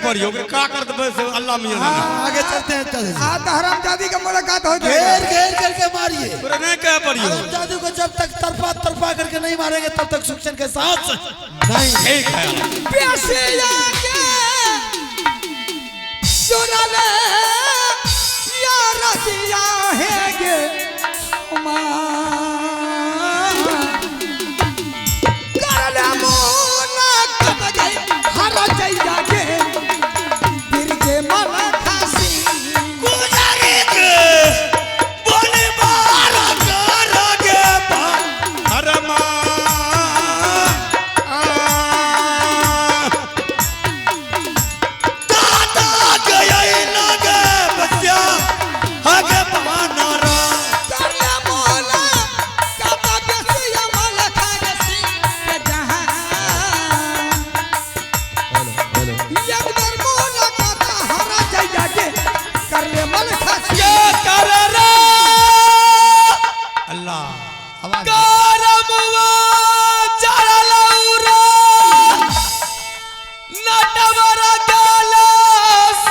पड़ियो ओकरे का कर देबै से अल्लाह मियां जाने। हाँ, आगे चलते हैं चाचा जी। हाँ तो हरामजादी का मुलाकात हो जाएगा। घेर घेर करके मारिए। ओकरे नहीं कहे पड़ियो। हरामजादी को जब तक तरफा तरफा करके नहीं मारेंगे तब तक सुखचैन के साथ नहीं। ठीक है। बेसिया के सुनले या रतिया है गे उमा करले मोना कत गई हर जइया के फिर के मन खासी गुजारी के बोली बार कर गे हरमा दादा गई लगे बच्चा हगे बहाना करले मोना कत बेसिया मन खासी के जहां एक बार मोना कत हर जइया के करले मन खासी के कर रे अल्लाह आवाज करमवा चढ़लौ रे नटवर गेल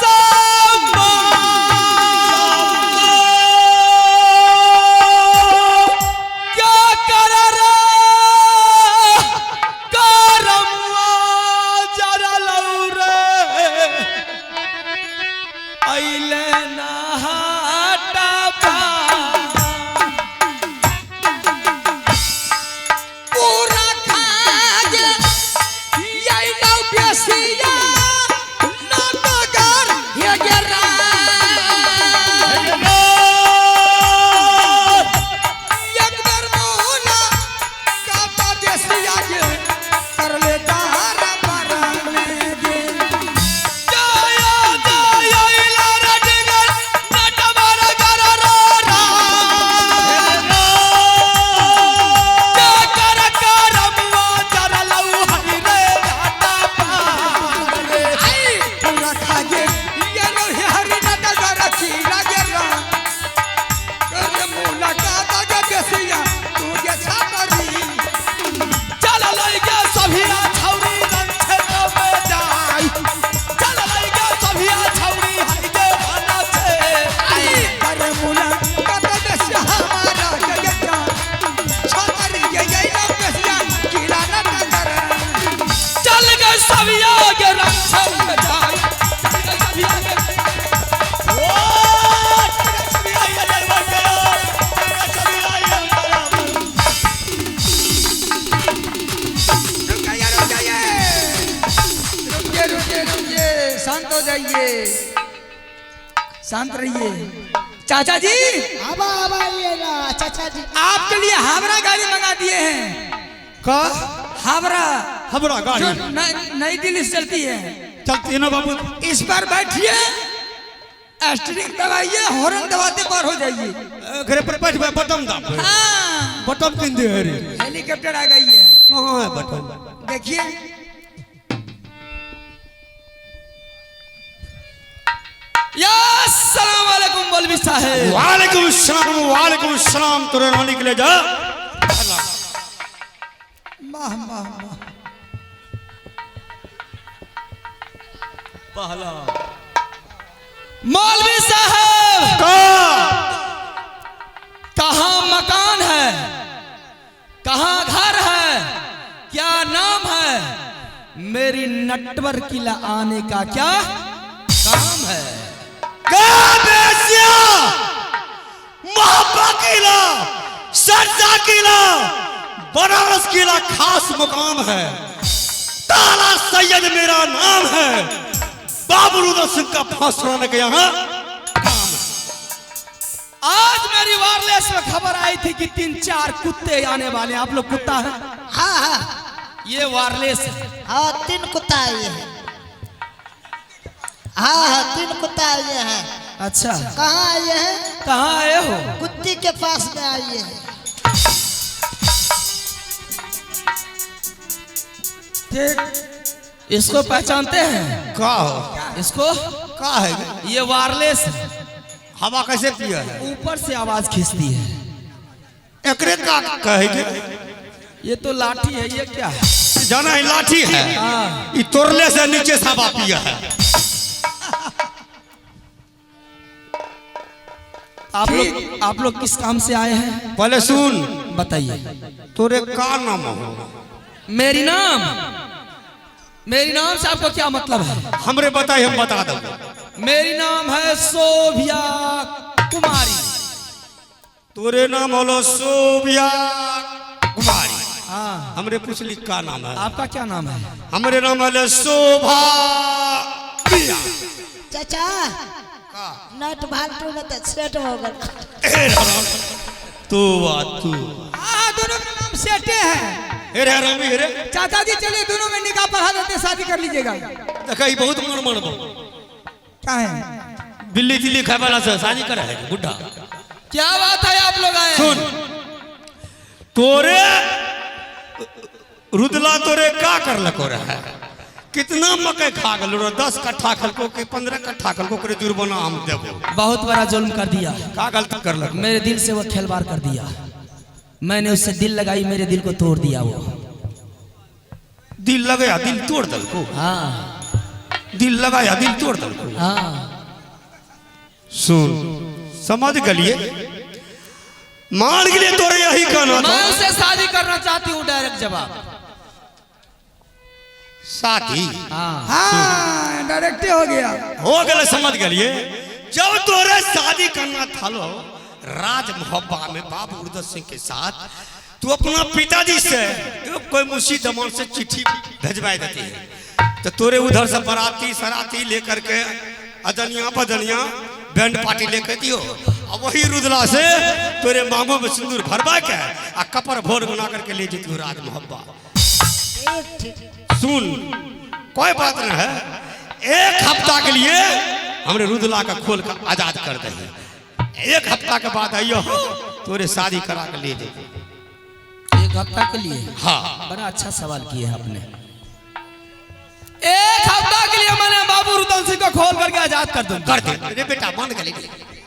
समा। के कर रे करमवा चढ़लौ रे अइले नहाटबा। पूरा खा गे यही नौ बेसिया नटगर हे गे एक बार मोना काता बेसिया गे कर ले तारा बराने गे जया जया इला रडिगर नटवर गर रो रा। के कर करमवा चरलौ हरि रे घाटा पार रे। आई पूरा खा गे ये नो हरि नटगर खीरा गे रा कर ले मोना काता गे बेसिया तू गे छातरी चल लई गे सभिया छौरी रंछे में जाई। चल लई गे सभिया छौरी हरि गे बना छे। आई कर मुना काता बेसिया हमारा गे गे जा छातरी गे ये नो बेसिया खीरा नटगर चल गए सभिया गे रंछे में जाई। चल गए सभिया गे रुक जाइए रुक जाइए रुकिए रुकिए रुकिए, शांत हो जाइए, शांत रहिए। चाचा जी आबा आबा ये ला चाचा जी। आपके लिए हावड़ा गाड़ी मंगा दिए हैं। का हावड़ा हमरा जो गाड़ी नई दिल्ली से चलती है। चलती है ना बाबू। इस पर बैठिए, स्टीयरिंग दबाइए, हॉर्न दबाते पार हो जाइए। घरे पर बैठ बटन दाब। हाँ बटन किन दे रे। हेलीकॉप्टर आ गई है। कहाँ है बटन? देखिए या अस्सलाम वालेकुम मौलवी साहब। वालेकुम सलाम वालेकुम सलाम। तोरे रानी के ले जा। वाह वाह वाह। मौलवी साहब का कहाँ मकान है, कहाँ घर है, क्या नाम है, मेरी नटवर किला आने का क्या काम है? का बेसिया मोहब्बत किला सरसा किला बनारस किला खास मुकाम है। ताला सैयद मेरा नाम है। बाबरू सिंह का फांस छुड़ाने के यहाँ काम है। आज मेरी वायरलेस में खबर आई थी कि 3-4 कुत्ते आने वाले हैं। आप लोग कुत्ता है? हाँ हाँ ये वायरलेस है। हाँ 3 कुत्ता आए हैं। हाँ हाँ 3 कुत्ता आए हैं। अच्छा कहाँ आए हैं? कहाँ आए हो? कुत्ती के पास में आए हैं। ठीक इसको पहचानते हैं? का हो? इसको का है? ये वायरलेस है। हवा कैसे पिया है? ऊपर से आवाज खींचती है। एकरे का कहेंगे? ये तो लाठी है, ये क्या है? जाना है लाठी है। हाँ। ई तोड़ले से नीचे से हवा पिया है। आप लोग किस काम से आए हैं? पहले सुन। बताइए। तोरे का नाम हो? मेरी नाम, मेरी नाम से आपको क्या मतलब है? हमरे बताई, हम बता दो। मेरी नाम है शोभिया कुमारी। तोरे नाम होलो शोभिया कुमारी। हाँ। हमरे पूछली का नाम है? आपका क्या नाम है? हमरे नाम है शोभा प्रिया। चाचा नट फालतू में तो सेट हो गए। तू आ तू। हाँ, दोनों का नाम सेटे है। हे रे रामी हे रे। चाचा जी चलिए, दोनों में निकाह पढ़ा देते, शादी कर लीजिएगा। देखा ई बहुत मन मन बो। क्या है? बिल्ली तिल्ली खाए वाला से शादी करे है बुढ़ा। क्या बात है, आप लोग आए? सुन, तोरे रुदला तोरे का कर लको रहा है? कितना मकई खा गलो रे? 10 कट्ठा खलको के 15 कट्ठा खलको करे जुर्माना हम देबो। बहुत बड़ा जुल्म कर दिया। का गलत कर लको? मेरे दिल से वो खिलवाड़ कर दिया। मैंने उससे दिल लगाई, मेरे दिल को तोड़ दिया वो। दिल लगाया दिल तोड़ दलको। हाँ। दिल लगाया दिल तोड़ दलको। हाँ। सुन, समझ गलिए, मान गलिए तोरे यही कहना था। मैं उससे शादी करना चाहती हूँ, डायरेक्ट जवाब। शादी? हाँ। हाँ, डायरेक्ट हो गया। हो गया, समझ गलिए। जब तोरे शादी करना था लो राज मोहब्बा में बाबू उर्दू सिंह के साथ, तू अपना पिताजी से कोई मुंशी दमन से चिट्ठी भेजवाई देती है, तो तोरे उधर से बराती सराती लेकर के अदनिया बदनिया बैंड पार्टी लेकर दियो, और वही रुदला से तोरे मांगों में सिंदूर भरवा के आ कपर भोर बना करके ले जेती राज मोहब्बा। सुन, कोई बात नहीं है, एक हफ्ता के लिए हमरे रुदला का खोल कर आजाद कर दे। एक हफ्ता के बाद आइयो, तोरे शादी करा के ले जेबो। एक हफ्ता के लिए? हाँ। बड़ा अच्छा सवाल किया है आपने। एक हफ्ता के लिए मैंने बाबू रुदल सिंह को खोल करके आजाद कर दूंगा। कर दे। अरे बेटा मान गए।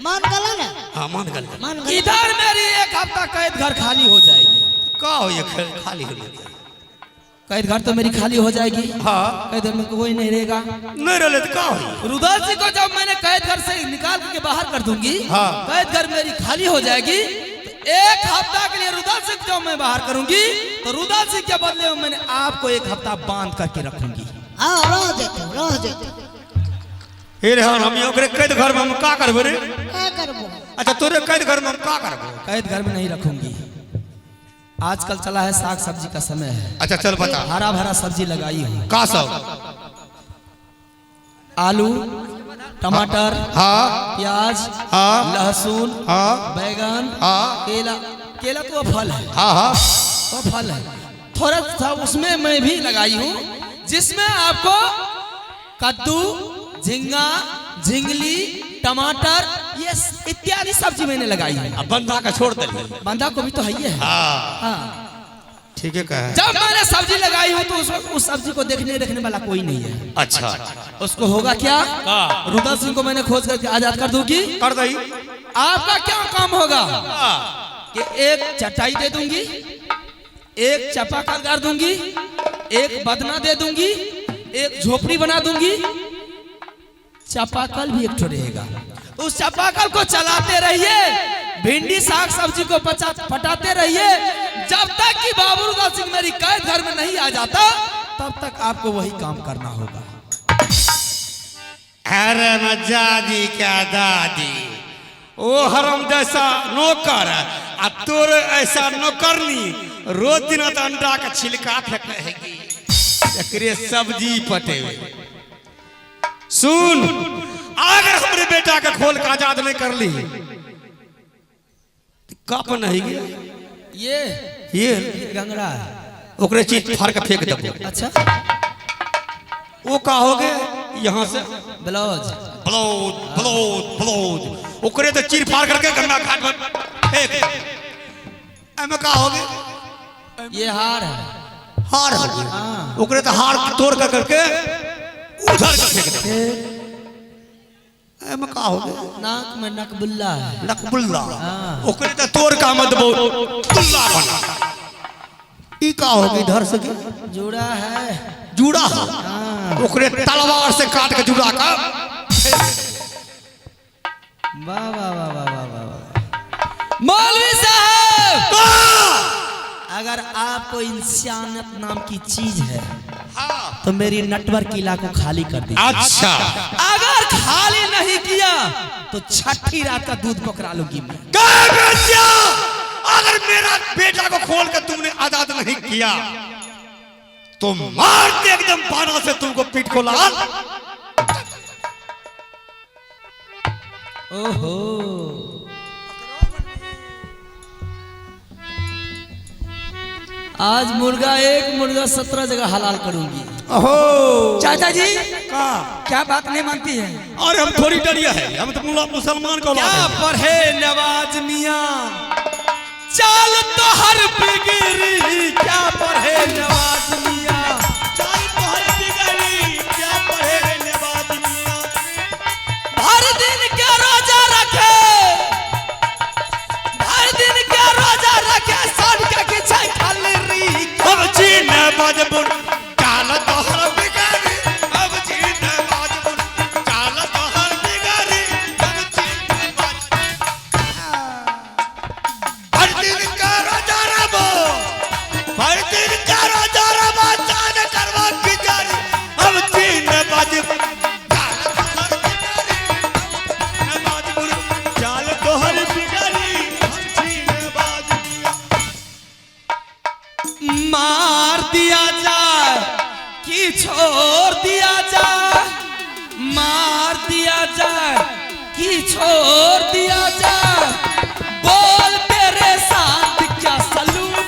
मान गला ना? हाँ मान गए। मान गए। इधर मेरी एक हफ्ता कैद घर खाली हो जाएगी। का हो ये खाली हो जाएगी? कैद घर तो मेरी खाली हो जाएगी। हाँ। कैद घर में कोई नहीं रहेगा। नहीं रहे तो का हो? रुदल सिंह को जब मैंने कैद घर से निकाल करके बाहर कर दूंगी, हाँ। कैद घर मेरी खाली हो जाएगी। तो एक हफ्ता के लिए रुदल सिंह जो मैं बाहर करूंगी, तो रुदल सिंह के बदले में मैंने आपको एक हफ्ता बांध करके रखूंगी। हाँ, रह जेते, रह जेते। हे रे हम ओकरे कैद घर में हम का करबो रे? का करबो? अच्छा तोरे कैद घर में हम का करबो? कैद घर में नहीं रखूंगी। आजकल चला है साग सब्जी का समय है। अच्छा चल बता। हरा भरा सब्जी लगाई हूँ। का सब? आलू, टमाटर, हाँ, प्याज, हाँ, लहसुन, हाँ, बैगन, हाँ, केला। केला तो वो फल है। हाँ हाँ, वो फल है। थोड़ा सा उसमें मैं भी लगाई हूँ, जिसमें आपको कद्दू, झींगा, झिंगली, टमाटर ये इत्यादि सब्जी मैंने लगाई है। अब बंधा का छोड़ दे। बंधा गोभी तो है ही है। हाँ। हाँ। ठीक है कहा। जब मैंने सब्जी लगाई हूँ तो उस सब्जी को देखने रखने वाला कोई नहीं है। अच्छा। उसको होगा क्या? रुदल सिंह को मैंने खोज करके आजाद कर दूंगी। कर दई। आपका क्या काम होगा कि एक चटाई दे दूंगी, एक चपाकल कर दूंगी, एक बदना दे दूंगी, एक झोपड़ी बना दूंगी, चापाकल भी एक ठो रहेगा। उस चापाकल को चलाते रहिए, भिंडी साग सब्जी को पटाते रहिए, जब तक कि बाबू रुदल सिंह मेरी कैद घर में नहीं आ जाता, तब तक आपको वही काम करना होगा। अरे मजादी क्या दादी, ओ हरम जैसा नौकर आ तोर ऐसा नौकरनी रोज दिन तो अंडा का छिलका फेंकेगी, एकरे सब्जी पटे। सुन, अगर हमरे बेटा का खोल के आजाद नहीं कर ली कप नहीं गया। ये गंगड़ा है, ओकरे चीज फाड़ के फेंक देबो। अच्छा वो का हो गए यहाँ से ब्लाउज ब्लाउज ब्लाउज ब्लाउज ओकरे तो चीर फाड़ करके गंगा घाट पर फेंक। एमे का हो गए? ये हार है। हार हो गए। ओकरे तो हार तोड़ कर करके उधर के फेंक दे। एमे का हो गए? नाक में नकबुल्ला है। नकबुल्ला ओकरे तो तोड़ का मत बोल तुल्ला बना। ई का हो गई इधर से जुड़ा है। जुड़ा है। ओकरे तलवार से काट के जुड़ा का। वाह वाह वाह वाह वाह वाह। अगर आपको इंसानियत नाम की चीज है तो मेरी नटवर किला को खाली कर दीजिए। अच्छा, अगर खाली नहीं किया तो छठी रात का दूध पकड़ा लूंगी मैं। बेटिया, अगर मेरा बेटा को खोल कर तुमने आजाद नहीं किया तो मार दे एकदम बाना से तुमको पीठ को लाल। ओहो, आज मुर्गा एक मुर्गा 17 जगह हलाल करूंगी। ओहो चाचा जी का क्या बात नहीं मानती है? अरे हम थोड़ी डरिया है, हम तो मुसलमान को क्या पढ़े नवाज मियाँ, चाल तो हर बिगड़ी। क्या पढ़े नवाज मियाँ, चाल तो हर बिगड़ी, क्या पढ़े नवाज मियाँ। भर दिन क्या रोजा रखे, भर दिन क्या रोजा रखे, साल का किछा खाली री। अब जीने बाजबुन चाल तो हर बिगड़ी, अब जीने बाजबुन चाल तो हर बिगड़ी, अब जीने बाजबुन हर दिन का रोजा रबो, हर दिन का रोजा रबो, चाल करवा की जारी। अब जीने बाजबुन चाल तो हर बिगड़ी, बाजबुन चाल तो हर बिगड़ी, हम जीने बाज मियाँ। मार दिया जाए कि छोड़ दिया जाए, मार दिया जाए कि छोड़ दिया जाए,